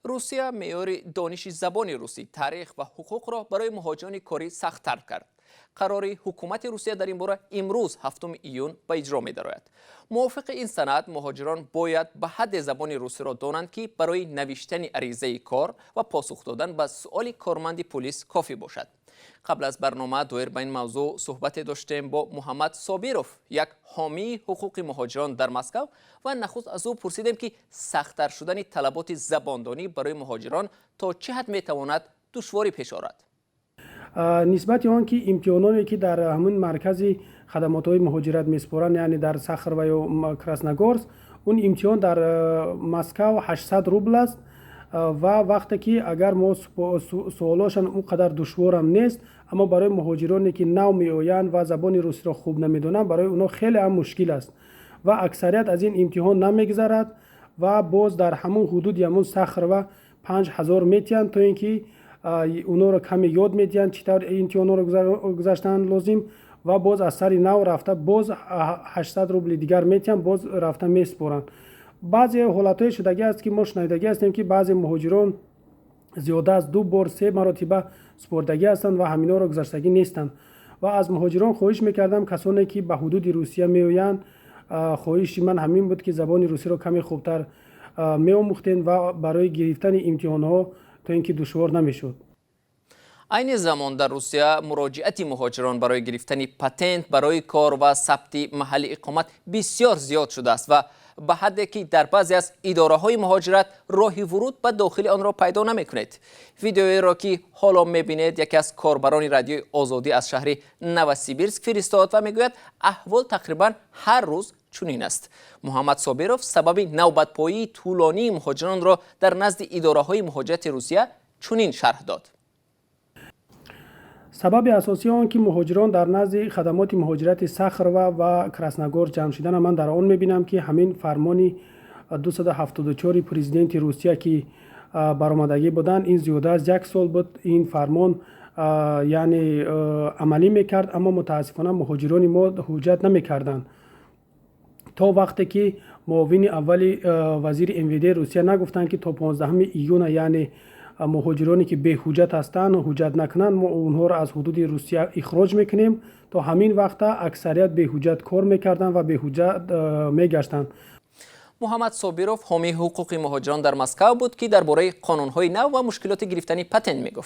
Русия меъёри дониши забони русӣ, таърих ва ҳуқуқро барои муҳоҷирони корӣ сахттар кард. Қарори ҳукумати Русия дар ин бора имрӯз, 7 июн, ба иҷро медарояд. Мувофиқи ин санад, муҳоҷирон бояд ба ҳадде забони русиро донанд, ки барои навиштани аризаи кор ва посух додан ба суоли корманди пулис кофӣ бошад. Қабл аз барнома доир ба ин мавзӯъ суҳбате доштем бо Муҳаммад Собиров, як ҳомии ҳуқуқи муҳоҷирон дар Москав, ва нахуст аз ӯ пурсидем, ки сахттар шудани талаботи забондонӣ барои муҳоҷирон то чӣ ҳад метавонад душворӣ пеш орад. Нисбати он ки имтиҳононе, ки дар ҳамин маркази хадамотҳои муҳоҷират месупоранд, яъне дар Сахарова ё Красногорск, он имтиҳон дар Москав 800 рубл аст. Ва вақте ки агар мо суолошан он қадар душворам нест, аммо барои муҳоҷироне, ки нав меоянд ва забони русиро хуб намедонанд, барои онҳо хеле ҳам мушкил аст ва аксарият аз ин имтиҳон намегузарад. Ва боз дар ҳамон ҳудуди ҳамон Сахарова 5000 метиҳанд, то ин ки онҳоро каме ёд медиҳанд, чӣ тавр имтиҳонҳоро гузаштан лозим. Ва боз аз сари нав рафта, боз 800 рубли дигар метиҳанд, боз рафта месупоранд. Баъзе ҳолатҳое шудагӣ аст, ки мо шунидагӣ ҳастем, ки баъзе муҳоҷирон зиёда аз ду бор, се маротиба супордагӣ ҳастанд ва ҳаминҳоро гузаштагӣ нестанд. Ва аз муҳоҷирон хоҳиш мекардам, касоне ки ба ҳудуди Русия меоянд, хоҳиши ман ҳамин буд, ки забони русиро каме хубтар меомӯхтем ва барои гирифтани имтиҳонҳо то ин ки душвор намешуд. Айни замон дар Русия муроҷиати муҳоҷирон барои гирифтани патент барои кор ва сабти маҳалли иқомат бисёр зиёд шудааст ва ба ҳадде ки дар баъзе аз идораҳои муҳоҷират роҳи вуруд ба дохили онро пайдо намекунед. Видеоеро, ки ҳоло мебинед, яке аз корбарони Радиои Озодӣ аз шаҳри Новосибирск фиристод ва мегӯяд, аҳвол тақрибан ҳар рӯз чунин аст. Муҳаммад Собиров сабаби навбатпоии тӯлонии муҳоҷиронро дар назди идораҳои муҳоҷирати Русия чунин шарҳ дод. Сабаби асосии он ки муҳоҷирон дар назди хадамоти муҳоҷирати Сахарова ва Красногорск ҷамъ шудана ман дар он мебинам, ки ҳамин фармони 274 президенти Русия, ки баромадагӣ буданд, ин зиёда аз як сол буд ин фармон, яъне амалӣ мекард, аммо мутаассифона муҳоҷирони мо ҳуҷҷат намекарданд, то вақте ки муовини аввали вазири МВД Русия нагуфтанд, ки то 15 июна, яъне муҳоҷироне, ки беҳуҷҷат ҳастанд, ҳуҷҷат накунанд, мо онҳоро аз ҳудуди Русия ихроҷ мекунем. То ҳамин вақта аксарият беҳуҷҷат кор мекарданд ва беҳуҷҷат мегаштанд. Муҳаммад Собиров, ҳомии ҳуқуқи муҳоҷирон дар Москав буд, ки дар бораи қонунҳои нав ва мушкилоти гирифтани патент мегуфт.